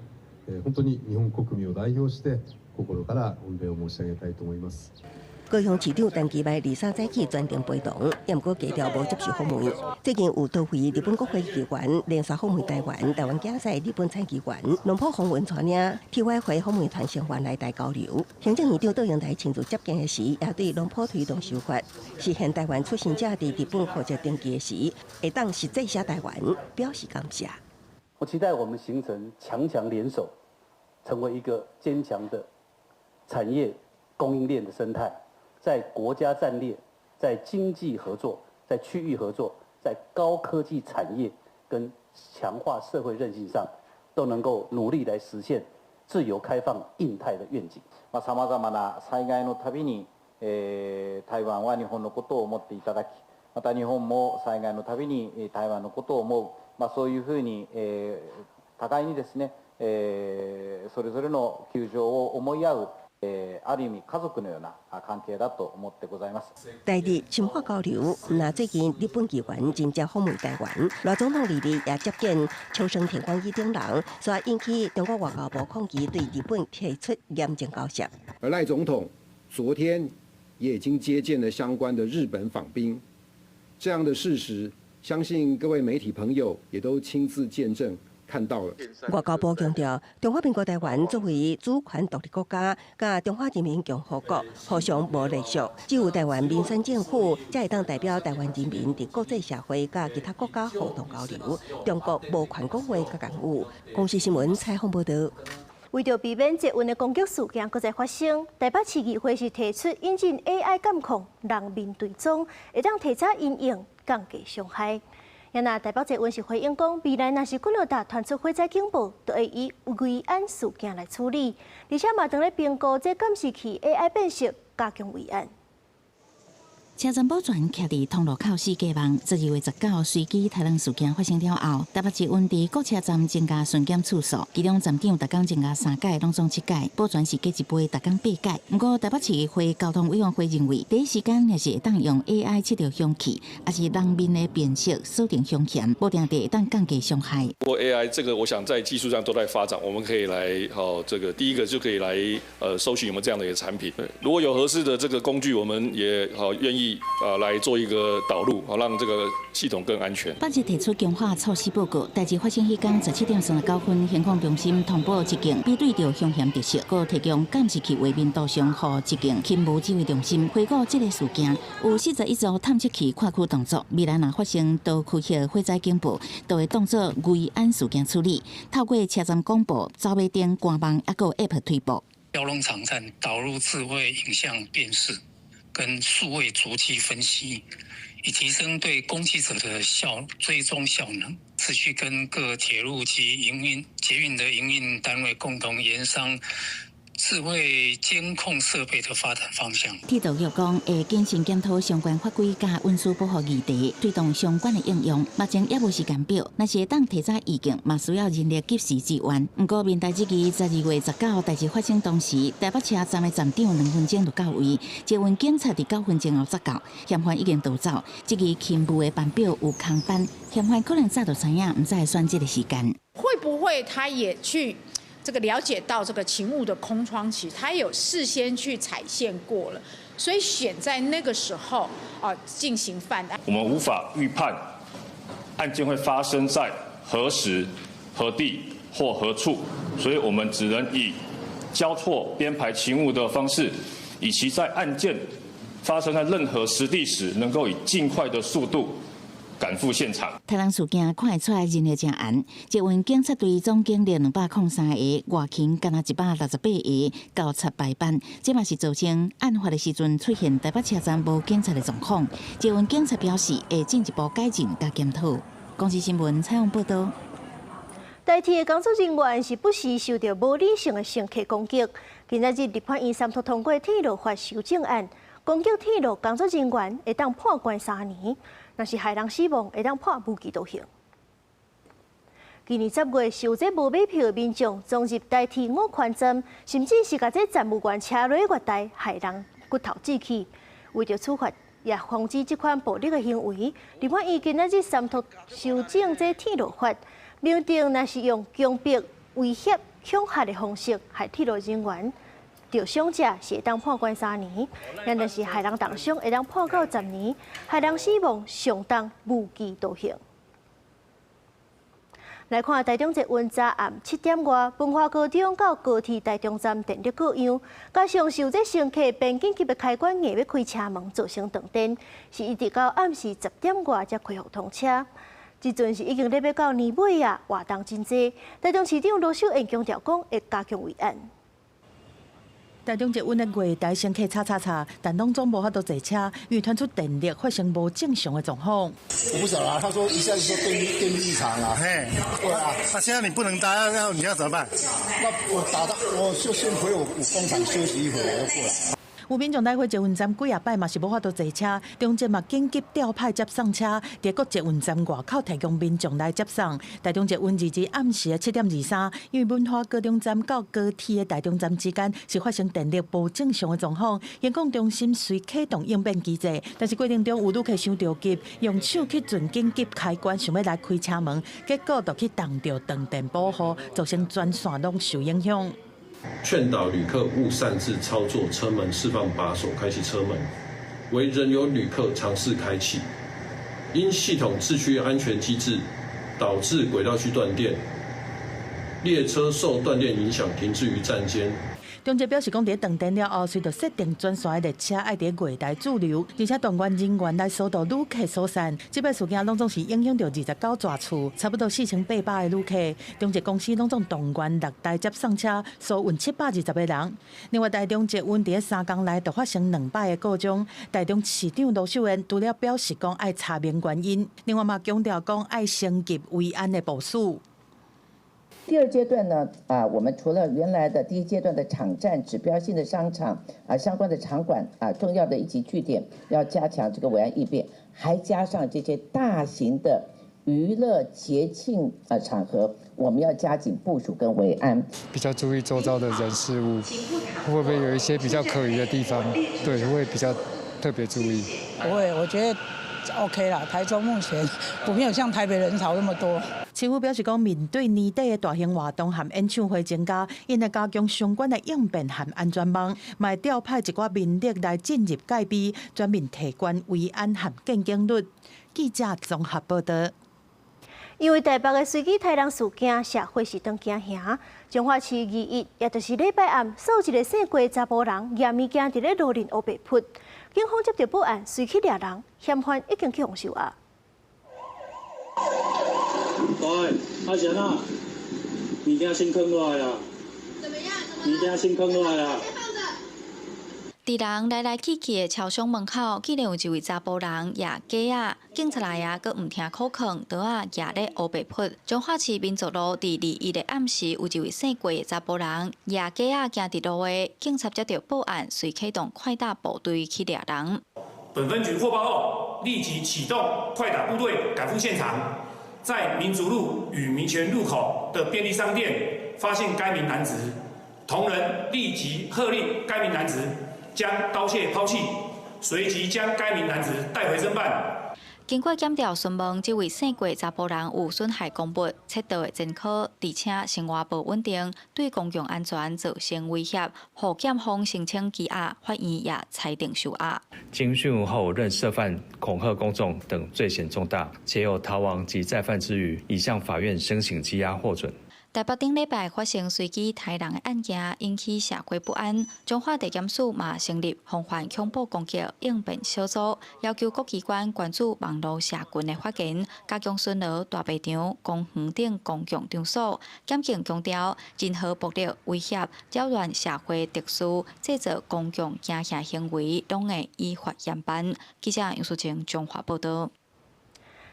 S13: 本当に日本国民を代表して心から御礼を申し上げたいと思います。
S2: 高雄市長陳其邁23早起專程陪同，毋過低調無接受訪問。最近有多位日本國會議員連續訪問台灣，台灣寄使日本參議員龍浦訪問帶領體委會訪問團成員來台交流。行政院長卓榮泰親自接見的時，也對龍浦推動修法，實現台灣出生者佇日本戶籍登記的時，會當實際寫台灣，表示感謝。
S15: 我期待我們形成強強聯手，成為一個堅強的產業供應鏈的生態。在國家戰略、在經濟合作、在區域合作、在高科技產業跟強化社會韌性上，都能夠努力來實現自由開放印太的願景。
S16: さまざまな災害のたびに、台灣は日本のことを思っていただき、また日本も災害のたびに台灣のことを思う、そういうふうに、互いにですね、それぞれの窮状を思い合う。ある意味家族のような関係だと思ってございます。
S2: 台日深化交流，那最近日本議員真正訪問台灣，賴總統日日也接見秋生田光一等人，所以引起中國外交部抗議，對日本提出嚴正交涉。
S12: 而賴總統昨天也已經接見了相關的日本訪賓，這樣的事實，相信各位媒體朋友也都親自見證。看到了。
S2: 外交部強調，中華民國台灣作為主權獨立國家，佮中華人民共和國互相無隸屬，只有台灣民選政府才會當代表台灣人民佇國際社會佮其他國家互動交流。中國無權講話佮干預。公視新聞採訪報導。
S1: 為著避免捷運的攻擊事件閣再發生，台北市議會是提出引進 AI 監控人面追蹤，會當提早因應，降低傷害。若台北捷運是回應講，未來若是幾落搭傳出火災警報，就會以危安事件來處理，而且嘛當咧評估這監視器 AI 辨識加強維安。
S14: 車站保全徛佇通路口四界望，12月19隨機殺人事件發生了後，台北捷運佇各車站增加巡檢次數，其中站長逐工增加三擺，攏總七擺，保全是加一倍，逐工八擺。毋過台北市議會交通委員會認為，第一時間若是會當用 AI 測著兇器，抑是人面的辨識鎖定兇嫌，無定會當降低傷害。
S8: 不過 AI 這個，我想在技術上都在發展，我們可以來，好，這個第一個就可以來，搜尋有沒有這樣的一個產品。如果有合適的這個工具，我們也好願意。
S3: 意啊來做一個導入，好讓這個系統更安全。
S14: 北日提出強化措施報告，代誌發生彼工17點39分，行控中心通報一警比對著兇嫌特色，閣提供監視器畫面圖像予一警勤務指揮中心回顧這個事件。有41組探測器跨區動作，未來若發生多區域火災警報，就會當作危安事件處理。透過車站廣播、走馬燈、官網，抑閣有 App 推播。
S17: 蛟龍場站導入智慧影像辨識跟數位足跡分析，以提升對攻擊者的效追蹤效能。持續跟各鐵路及營運捷運的營運單位共同研商智慧監控設備的發展方向。
S14: 鐵道局講會謹慎檢討相關法規佮運輸保護議題，推動相關的應用。目前猶無時間表，若是會當提早預警，嘛需要人力及時支援。毋過明代日期12月19，代誌發生當時，台北車站的站長2分鐘就到位，捷運警察佇9分鐘後才到，嫌犯已經逃走。這个勤務的班表有空班，嫌犯可能早就知影，毋知選這个時間。
S19: 會不會他也去？這個了解到這個勤務的空窗期，他有事先去踩線過了，所以選在那個時候啊進行犯案。
S3: 我們無法預判案件會發生在何時、何地或何處，所以我們只能以交錯編排勤務的方式，以期在案件發生在任何時地時，能夠以盡快的速度趕赴現場。
S14: 殺人事件看會出來人力誠絚，捷運警察隊總警力203個，外勤敢若168個，交叉排班，這嘛是造成案發的時陣出現台北車站無警察的狀況。捷運警察表示會進一步改進佮檢討。公視新聞採訪報導。
S1: 台鐵的工作人員是不時受到無理性的乘客攻擊。今仔日立法院三讀通過鐵路法修正案，攻擊鐵路工作人員會當判關3年。若是害人死亡，會當判無期徒刑。今年10月，受這無買票的民眾衝入台鐵五權站，甚至是共這站務員車落月台，害人骨頭折去。為著處罰，也防止這款暴力的行為，立法院今仔日三讀修正這鐵路法，明定若是用強迫、威脅、恐嚇的方式害鐵路人員，著傷者是會當判關3年，若是害人重傷會當判到10年，害人死亡上重無期徒刑。來看台中捷運昨暗7點外，文化高中到高鐵台中站電力故障，加上受這乘客變緊急的開關硬欲開車門，造成斷電，是一直到暗時10點外才恢復通車。這陣是已經咧欲到年尾啊，活動真濟。台中市長盧秀燕強調講，會加強維安。
S18: 台中捷運的月台乘客吵吵吵，但攏總無法度坐車，因為傳出電力發生無正常的狀況。
S22: 我不曉得啊，他說一下子說電力異常啊，
S20: 嘿，
S22: 對啊，
S20: 那現在你不能搭，那你要怎麼辦？
S22: 那我打到，我就先回我工廠休息一會，我就過來。
S18: 有民眾來回捷運站幾仔擺嘛是無法度坐車，中捷嘛緊急調派接送車，佇各捷運站外口提供民眾來接送。台中捷運22暗時的7點23，因為文化高中站到高鐵的台中站之間是發生電力無正常的狀況，行控中心隨啟動應變機制，但是過程中有旅客傷著急，用手去按緊急開關，想欲來開車門，結果就去動著斷電保護，造成全線攏受影響。
S24: 勸導旅客勿擅自操作車門釋放把手開啟車門，惟仍有旅客嘗試開啟，因系統秩序安全機制導致軌道區斷電，列車受斷電影響停滯於站間。
S18: 中捷表示，講佇斷電了後，隨著設定專線的列車愛佇月台駐留，而且動員人員來疏導旅客疏散。這擺事件攏總是影響著29座次，差不多4800个旅客。中捷公司攏總動員6台接送車，疏運720個人。另外，台中捷運佇3工內就發生兩擺的故障。台中市長盧秀燕除了表示講愛查明原因，另外嘛強調講愛升級維安的部署。
S21: 第二階段呢，啊，我們除了原來的第一階段的場站、指標性的商場啊、相關的場館啊、重要的一級據點，要加強這個維安應變，還加上這些大型的娛樂節慶啊場合，我們要加緊部署跟維安。
S25: 比較注意周遭的人事物，會不會有一些比較可疑的地方？對，會比較特別注意。
S4: 不會，我覺得 OK 啦。台中目前不沒有像台北人潮那麼多。
S18: 市府表示講，面對年底的大型活動和演唱會增加，𪜶會加強相關的應變和安全網，嘛會調派一寡民力來進入戒備，全面提懸維安和見警率。記者綜合報道。
S1: 因為台北的隨機刣人事件，社會是當驚嚇。彰化市21，也就是禮拜暗，煞有一個姓郭查埔人攑物件佇咧路面烏白撲，警方接到報案，隨去掠人，嫌犯已經去予收押。
S5: 喂，阿賢啊，物件先囥落來啦。
S6: 怎麼樣？
S5: 物件先囥落來啦。
S6: 佇人來來去去的超商門口，竟然有一位查埔人攑雞仔，警察來啊，閣毋聽口勸，刀仔攑咧烏白撲。彰化市民族路佇21的暗時，有一位姓郭的查埔人攑雞仔行佇路的，警察接到報案，隨啟動快打部隊去掠人。
S7: 本分局獲報後，立即啟動快打部隊趕赴現場，在民族路與民權路口的便利商店發現該名男子，同仁立即喝令該名男子將刀械拋棄，隨即將該名男子帶回偵辦。
S6: 經過檢調詢問，這位姓郭查埔人有損害公物、竊盜的前科，而且生活無穩定，對公共安全造成威脅，予檢方申請羈押，法院也裁定收押。
S9: 經訊問後，認涉犯恐嚇公眾等罪嫌重大，且有逃亡及再犯之虞，已向法院申請羈押獲准。
S6: 台北頂禮拜發生隨機刣人的案件，引起社會不安。彰化地檢署嘛成立防範恐怖攻擊應變小組，要求各機關關注網路社群的發言，加強巡邏大賣場、公園等公共場所。檢警強調，任何暴力威脅、擾亂社會秩序、製造公共驚嚇行為，攏會依法嚴辦。記者楊淑晴彰化報道。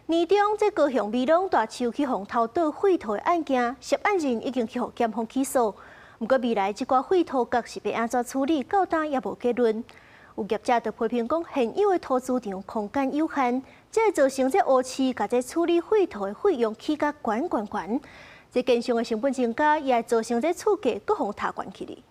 S1: 年中，這高雄美濃大樹去予偷倒廢土的案件，涉案人已經去予檢方起訴。毋過未來這寡廢土角是欲按怎處理，到今也無結論。有業者就批評講，現有的土資場空間有限，這會造成這烏市共這處理廢土的費用起甲懸懸懸。這建商的成本增加，也會造成這厝價閣予推懸去哩。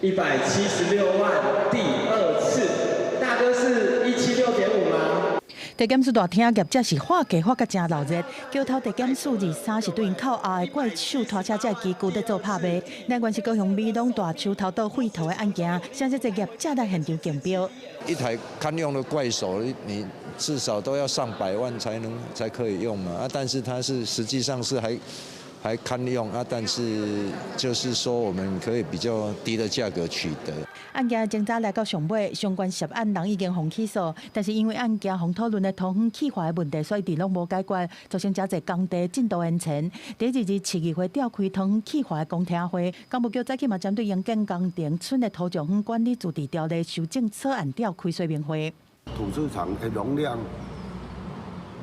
S23: 176萬，第二次，大哥是176.5嗎？
S18: 地檢署大廳業者是喊價喊甲誠熱鬧，橋頭地檢署23是對𪜶口後的怪手拖車這機具咧做拍賣，來源是高雄美濃大樹偷倒廢土的案件，啥這業者來現場競標。
S26: 一台堪用的怪手，你至少都要上百萬才能才可以用嘛，啊，但是它是實際上是還堪用啊，但是就是說我們可以比較低的價格取得。
S18: 案件偵查來到上尾，相關涉案人已經予起訴，但是因為案件予討論的土方氣化的問題，所以一直攏無解決，造成誠濟工地進度延遲。佇22市議會召開土方氣化的公聽會，工務局早起嘛針對營建工程村的土石方管理自治條例修正草案召開說明會。
S27: 土石場的容量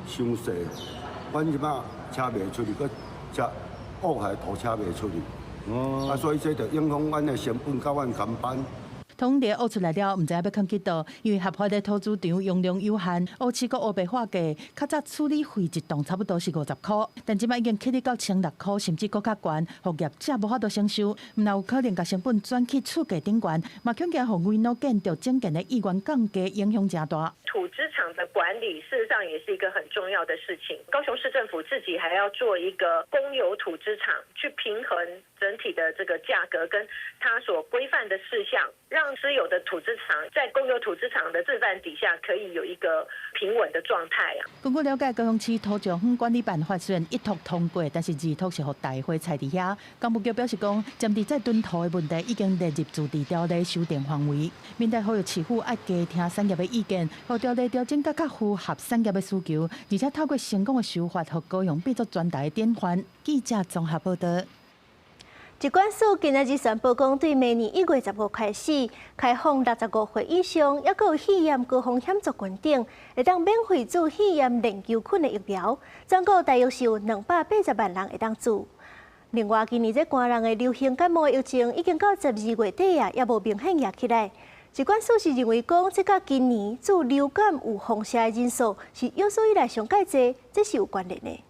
S27: 傷細，阮這擺車袂出去，閣車惡害土車袂出去，啊，所以這就影響阮的成本佮阮工班。
S18: 土方地挖出來了，毋知影欲囥佇佗，因為合法的土資場容量有限，烏市閣烏白喊價，較早處理費一棟差不多是50箍，但這擺已經起得到1600箍，甚至閣較懸，予業者無法度承受，毋但有可能共成本轉去厝價頂懸，嘛恐驚予危老建築整建的意願降低，影響誠大。
S28: 土資場的管理，事實上也是一個很重要的事情。高雄市政府自己還要做一個公有土資場，去平衡整體的這個價格跟它所規範的事項，讓私有的土資場在公有土資場的示範底下，可以有一個平穩的狀態啊。
S18: 根據了解，高雄市土石方管理辦法雖然一讀通過，但是二讀是予大會裁佇遐。工務局表示講，針對這囤土的問題，已經列入自治條例修訂範圍。面對呼籲市府愛加聽產業的意見，予條例調整甲較符合產業的需求，而且透過成功的修法，予高雄變做全台的典範。記者綜合報道。
S1: 疾管署今仔日宣布講，對明年1月15開始開放65歲以上，猶閣有肺炎高風險族群等，會當免費注肺炎鏈球菌的疫苗。全國大約是有280萬人會當注。另外，今年這寒人的流行感冒疫情已經到12月底啊，猶無明顯掖起來。疾管署是認為講，這佮今年注流感有放射的人數是有史以來上蓋濟，這是有關聯的。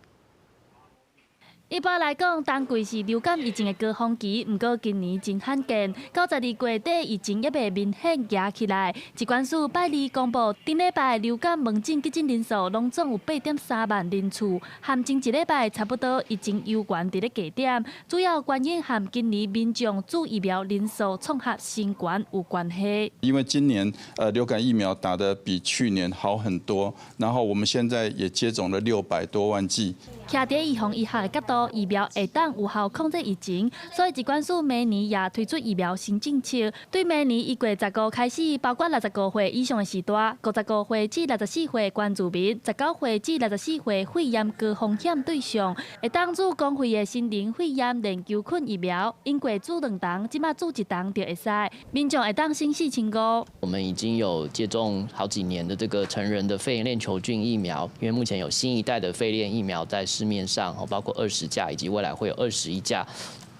S2: 一般來講，冬季是流感疫情的高峰期，毋過今年真罕見，到12月底疫情猶未明顯夯起來。疾管署拜二公布，頂禮拜流感門診急診人數攏總有8.3萬人次，和前一禮拜差不多，疫情猶原佇咧低點。主要原因和今年民眾注疫苗人數創下新高有關係。
S8: 因為今年流感疫苗打得比去年好很多，然後我們現在也接種了600多萬劑。
S2: 徛佇預防醫學的角度，疫苗會當有效控制疫情，所以疾管署明年也推出疫苗新政策。對明年1月15開始，包括65歲以上的序大、55歲至64歲原住民、19歲至64歲肺炎高風險對象，會當注公費的成人肺炎鏈球菌疫苗，應過注兩針，這馬注一針就會使。民眾會當省4500。
S10: 我們已經有接種好幾年的這個成人的肺炎鏈球菌疫苗，因為目前有新一代的肺鏈疫苗在市面上，包括20價以及未來會有21價，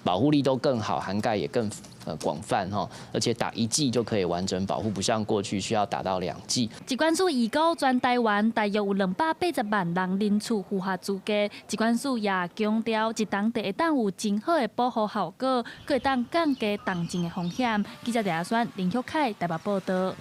S10: 保護力都更好，涵蓋也更廣泛哈，而且打一劑就可以完整保護，不像過去需要打到兩劑。
S2: 疾管署預估全台灣大約有280萬人人次符合資格。疾管署也強調，一針就會當有真好的保護效果，閣會當降低重症的風險。記者李阿選、林旭凱台北報道。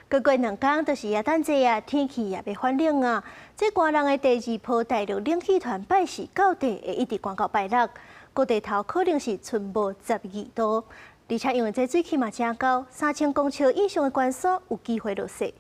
S1: 閣過2工就是耶誕節啊，天氣也欲反冷啊。這寒人的第二波大陸冷氣團拜四到底會一直寒到拜六，各地頭可能是春無12度，而且因為這水汽嘛誠厚，3000公尺以上的懸山有機會落雪。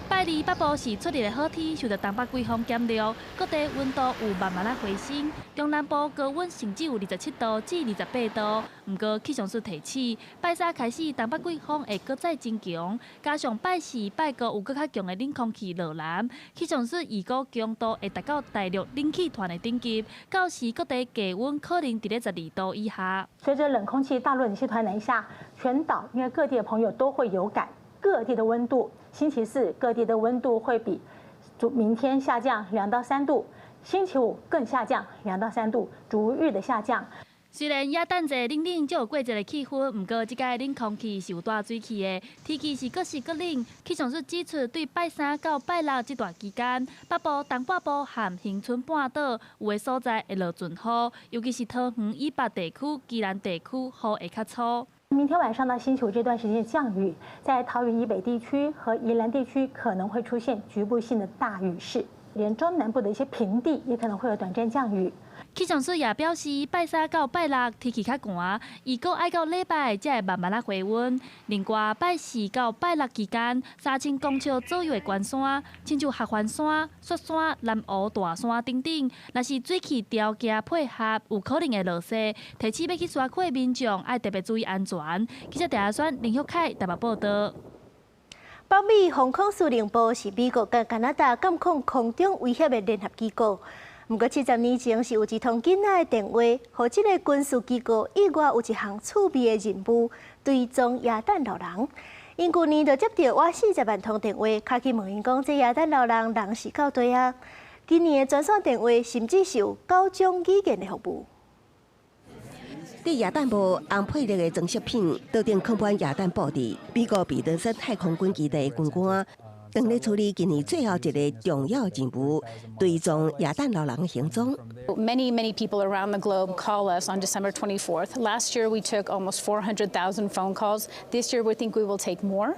S2: 拜二北部是出日的好天，受著東北季風減弱，各地溫度有慢慢仔回升。中南部高溫甚至有27度至28度。毋過氣象署提醒，拜三開始東北季風會閣再增強，加上拜四、拜五有閣較強的冷空氣落南，氣象署預估強度會達到大陸冷氣團的等級，到時各地低溫可能佇咧12度以下。
S11: 隨著冷空氣大陸冷氣團南下，全島因為各地的朋友都會有感，各地的溫度。星期四各地的溫度會比明天下降2到3度，星期五更下降2到3度，逐日的下降。
S2: 雖然耶誕節冷冷才有過節的氣氛，毋過這擺冷空氣是有帶水汽的，天氣是閣濕閣冷。氣象署指出，對拜三到拜六這段期間，北部、東半部和恆春半島有的所在會落陣雨，尤其是桃園以北地區、宜蘭地區雨會較粗。
S11: 明天晚上到星期五這段時間降雨，在桃園以北地區和宜蘭地區可能會出現局部性的大雨勢，連中南部的一些平地也可能會有短暫降雨。
S2: 氣象署也表示，拜三到拜六天氣較寒，預估愛到禮拜才會慢慢仔回溫。另外，拜四到拜六期間，3000公尺左右的懸山，親像合歡山、雪山、南湖大山等等，若是水汽條件配合，有可能會落雪。提醒欲去山區的民眾愛特別注意安全。記者鄭阿選、林旭凱台北報道。
S1: 北美防空司令部是美國佮加拿大監控空中威脅的聯合機構。毋過70年前是有一通囡仔的電話，予這个軍事機構意外有一項趣味的任務，追蹤耶誕老人。𪜶舊年就接著倚40萬通電話，敲去問𪜶講，這耶誕老人人是佗佗啊。今年的專線電話甚至是有九種語言的服務。
S12: 佇耶誕帽紅配綠的裝飾品，桌頂囥滿耶誕布置。美國彼得森太空軍基地軍官正咧處理今年最後一个重要任務，追蹤耶誕老人行蹤。
S13: Many, many people around the globe call us on December 24th. Last year we took almost 400,000 phone calls. This year we think we will take more.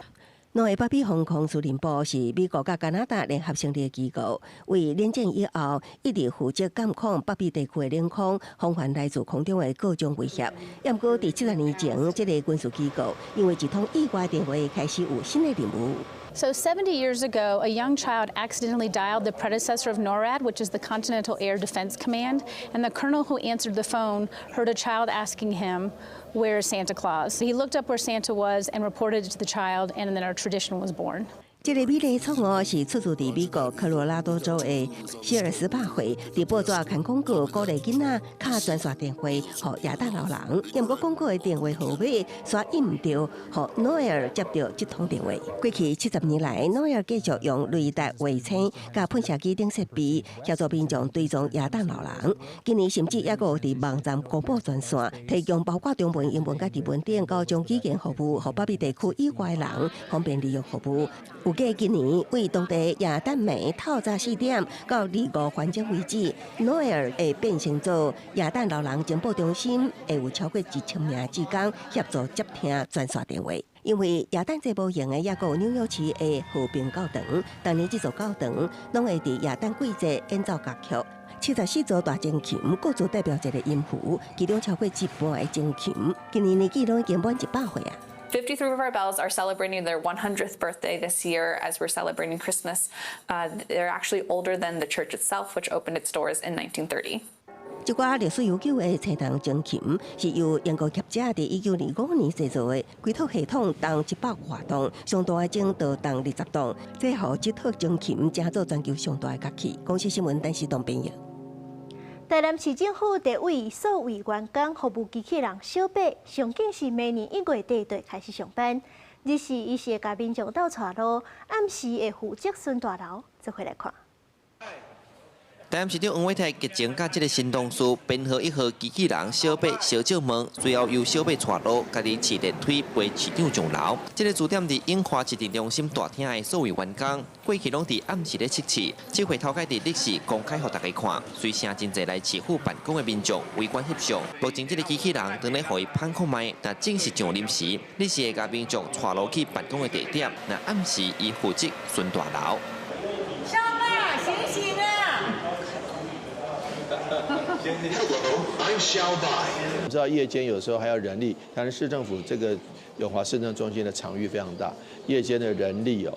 S12: 兩个北美防空司令部是美國佮加拿大聯合成立的機構，為冷戰以後一直負責監控北美地區的領空，防範來自空中的各種威脅。毋過，佇70年前，這个軍事機構因為一通意外電話開始有新的任務。
S13: So 70 years ago, a young child accidentally dialed the predecessor of NORAD, which is the Continental Air Defense Command, and the colonel who answered the phone heard a child asking him, "Where's Santa Claus?" He looked up where Santa was and reported it to the child, and then our tradition was born.
S12: 這个美麗錯誤是出自佇美國科羅拉多州的希爾斯巴惠，佇報紙刊廣告鼓勵囡仔敲專線電話予耶誕老人。毋過廣告的電話號碼煞印毋著，予諾埃爾接著這通電話。過去70年來，諾埃爾繼續用雷達衛星佮噴射機等設備協助民眾追蹤耶誕老人。今年甚至猶閣有佇網站公布專線，提供包括中文、英文佮日文等九種語言服務，予北美地區以外的人方便利用服務。有計今年對當地耶誕暝透早4點到25分鐘為止，諾埃爾會變成做耶誕老人情報中心，會有超過1000名志工協助接聽專線電話。因為耶誕節無形的，抑閣有紐約市的和平教堂，當年這座教堂攏會佇耶誕季節演奏樂曲。74座大鐘琴各自代表一個音符，其中超過一半的鐘琴，今年年紀攏已經滿100歲啊。
S3: 53 of our bells are celebrating their 100th birthday this year as we're celebrating Christmas. They're actually older than the church itself, which opened its doors in 1930.
S12: 這掛歷史悠久的青銅鐘琴是由英國業者佇1925年製造的，規套系統重100外磅，上大的鐘就重20磅，這予這套鐘琴成做全球上大的樂器。公視新聞陳時東編譯。
S1: 台南市政府佇為數位員工服務機器人小白，上緊是明年1月底就開始上班。日時伊是會共民眾鬥帶路，暗時會負責巡大樓，做伙來看。
S14: 台南市長黃偉泰激情佮這个新同事編號1號機器人小白相借問，隨後由小白帶路，家己騎電梯陪市長上樓。這个駐點佇永華市政中心大廳的數位員工，過去攏佇暗時咧測試，這回頭擺佇日時公開予大家看，隨聲真濟來市府辦公的民眾圍觀翕相。目前這个機器人當咧予伊拍看覓，若正式上任時，日時會共民眾帶路去辦公的地點，若暗時伊負責巡大樓。
S15: 小白，醒醒啊！
S16: I'm 小白。我們知道夜間有時候還要人力，但是市政府這個永華市政中心的場域非常大，夜間的人力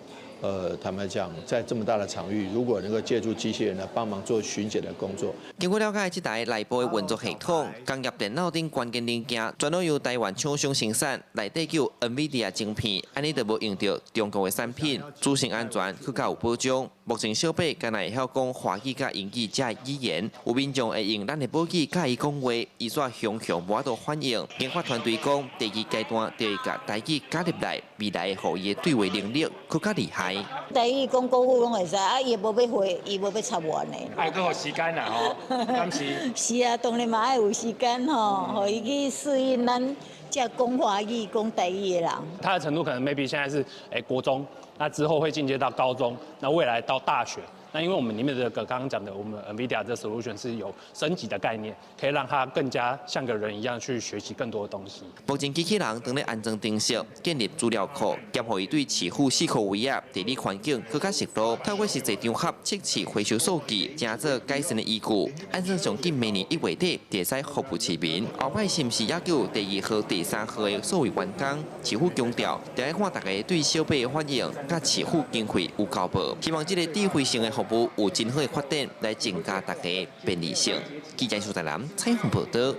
S16: 哦，坦白講，在這麼大的場域，如果能夠借助機器人來幫忙做巡檢的工作。
S14: 經過了解，這台內部的運作系統、工業電腦等關鍵零件，全攏由台灣廠商生產，內底有 NVIDIA 晶片，按呢就無用著中國的產品，資訊安全閣較有保障。目前小白敢若會曉講華語佮英語這語言，有民眾會用咱的母語佮伊講話，伊煞雄雄無法度反應。研發團隊講，第二階段就會共台語加入來，未來予伊的對話能力閣較厲害。
S17: 台語講國語攏會使，啊，伊無欲回，伊無欲插我呢。
S7: 愛閣予時間啦吼，敢是？
S17: 是啊，當然嘛愛有時間吼，予伊去適應咱這講華語、講台語的人。
S19: 他的程度可能 maybe 現在是國中，那之後會進階到高中，那未來到大學。那因為我們裡面這個剛剛講的，我們 NVIDIA 這 solution 是有升級的概念，可以讓它更加像個人一樣去學習更多的東西。
S14: 目前機器人正咧安裝程式，建立資料庫，兼予伊對市府四箍圍仔地理環境閣較熟路。透過實際場合測試回收數據，成做改善的依據。按算上緊明年1月底就會使服務市民。後擺是毋是猶閣有第二號、第三號的數位員工？市府強調，著愛看大家對小白的反應，佮市府經費有夠無。希望這个智慧性的服務有真好的發展，來增加大家便利性。記者蘇台南採訪報導。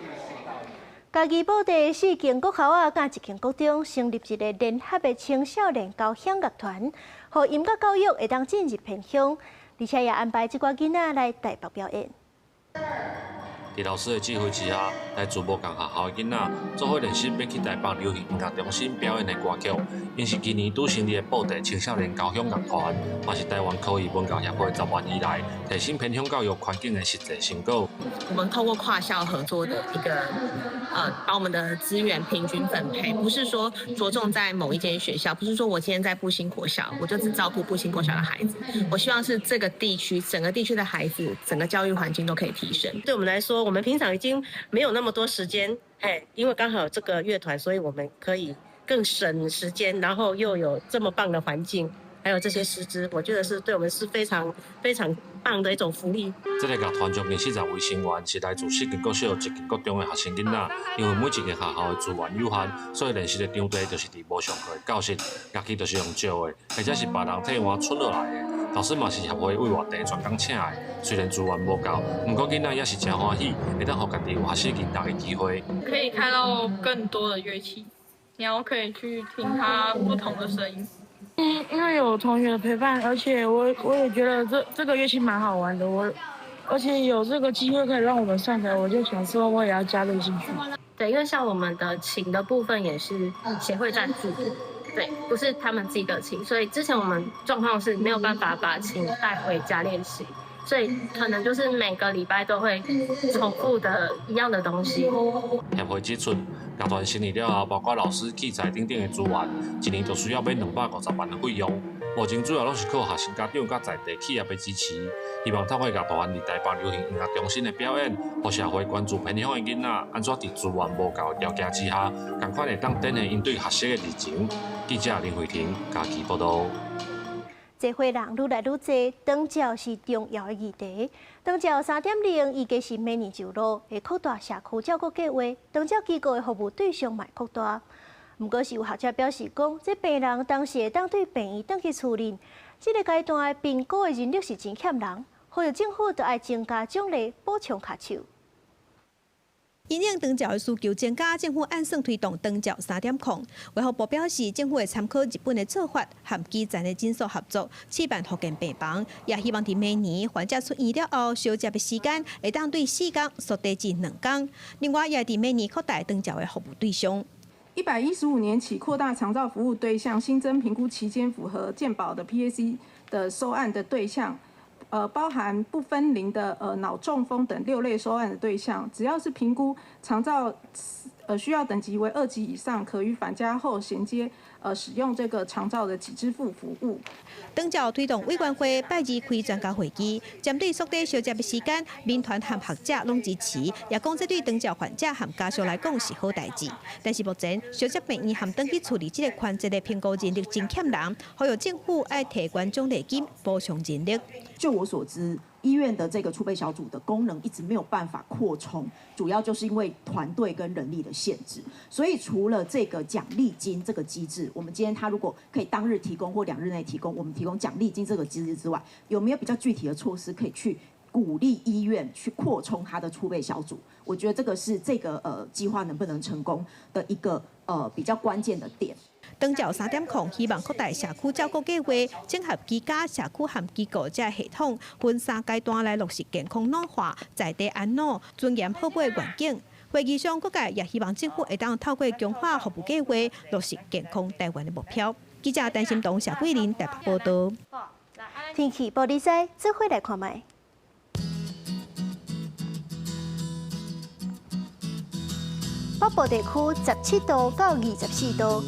S1: 嘉義寶地四間國校仔佮一間國中成立一個聯合的青少年交響樂團，予音樂教育會當進入偏鄉，而且也安排這寡囡仔來台北表演。
S20: 佇老師的指揮之下，來自無仝學校的囡仔做伙練習欲去台北流行音樂中心表演的歌曲。𪜶是今年拄成立的寶地青少年交響樂團，嘛是台灣科藝文教協會10年以來提升偏鄉教育環境的實際成果。
S22: 我們透過跨校合作的一個，把我們的資源平均分配，不是說著重在某一間學校，不是說我今天在復興國小，我就只照顧復興國小的孩子。我希望是這個地區，整個地區的孩子，整個教育環境都可以提升。
S29: 對我們來說，我們平常已經沒有那麼多時間，哎，因為剛好有這個樂團，所以我們可以更省時間，然後又有這麼棒的環境，還有這些師資，我覺得是對我們是非常非常棒的一種福利。
S20: 這个樂團將近40位成員是來自四間國小、一間國中的學生囡仔，因為每一間學校的資源有限，所以練習的場地就是佇無上課的教室，樂器就是用借的，或者是別人替換出落來的。老師嘛是協會委外地專工請的，雖然資源無夠，毋過囡仔也是誠歡喜，會當予家己有學習音樂的機會。
S30: 可以看到更多的樂器，然後可以去聽它不同的聲音。
S31: 因為有同學的陪伴，而且我也覺得這個樂器蠻好玩的，而且有這個機會可以讓我們上台，我就想說我也要加入進去。
S32: 對，因為像我們的琴的部分也是協會贊助，對，不是他們自己的琴，所以之前我們狀況是沒有辦法把琴帶回家練習。所以可能就是每個禮拜都會重複的一樣的東西。
S20: 協會指出，樂團成立了後，包括老師、器材等等的資源，一年就需要欲250萬的費用。目前主要攏是靠學生家長佮在地企業的支持，希望透過樂團佇台北流行音樂中心的表演，予社會關注偏鄉的囡仔，按怎佇資源無夠的條件之下，仝款會當展現𪜶對學習的熱情。記者林慧婷嘉義報導。
S1: 濟歲人愈來愈濟，長照是重要的議題。長照3.0預計是明年上路，會擴大社區照顧計劃，長照機構的服務對象嘛會擴大。毋過是有學者表示講，這病人當時會當對病院轉去厝裡，這個階段的評估的人力是真欠人，呼籲政府著愛增加獎勵，補充跤手。
S4: 因應長照的需求增加，政府按算推動長照3.0。衛福部表示，政府會參考日本的做法，和基層的診所合作，試辦復健病房，也希望佇明年患者出院了後，相接的時間會當對4工縮短至2工。另外，也佇明年擴大長照的服務對象。
S5: 115年起擴大長照服務對象，新增評估期間符合健保的 PAC 的收案的對象。包含不分齡的腦中風等6類收案的對象，只要是評估長照需要等級為2級以上，可於返家後銜接使用這個長照的給支付服務。
S4: 長照推動委員會拜二開專家會議，針對縮短相接的時間，民團和學者攏支持，也講這對長照患者和家屬來講是好代誌。但是目前相接病院和轉去厝裡這个環節的評估人力真欠人，呼籲政府愛提懸獎勵金補充人力。
S6: 就我所知，醫院的這個儲備小組的功能一直沒有辦法擴充，主要就是因為團隊跟人力的限制。所以除了這個獎勵金這個機制，我們今天他如果可以當日提供或2日內提供，我們提供獎勵金這個機制之外，有沒有比較具體的措施可以去鼓勵醫院去擴充他的儲備小組？我覺得這個是這個計劃能不能成功的一個比較關鍵的點。
S4: 長照3.0希望擴大社區照顧計劃，整合居家、社區和機構這系統，分3階段來落實健康老化、在地安老、尊嚴好尾的願景。會議上，各界也希望政府會當透過強化服務計劃，落實健康台灣的目標。記者陳心彤、謝桂林台北報導。
S1: 天氣報你知，做伙來看覓。北部地區17度到24度。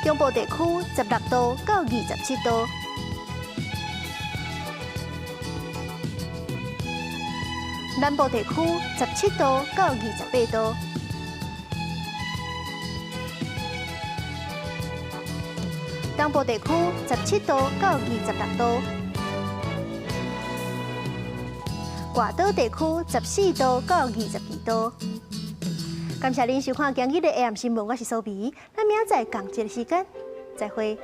S1: 中部地區16度到27度，南部地區17度到28度，東部地區17度到26度，外島地區14度到22度。感謝您收看今日的 AM 新聞，我是蘇美。咱明仔載仝一个時間，再會。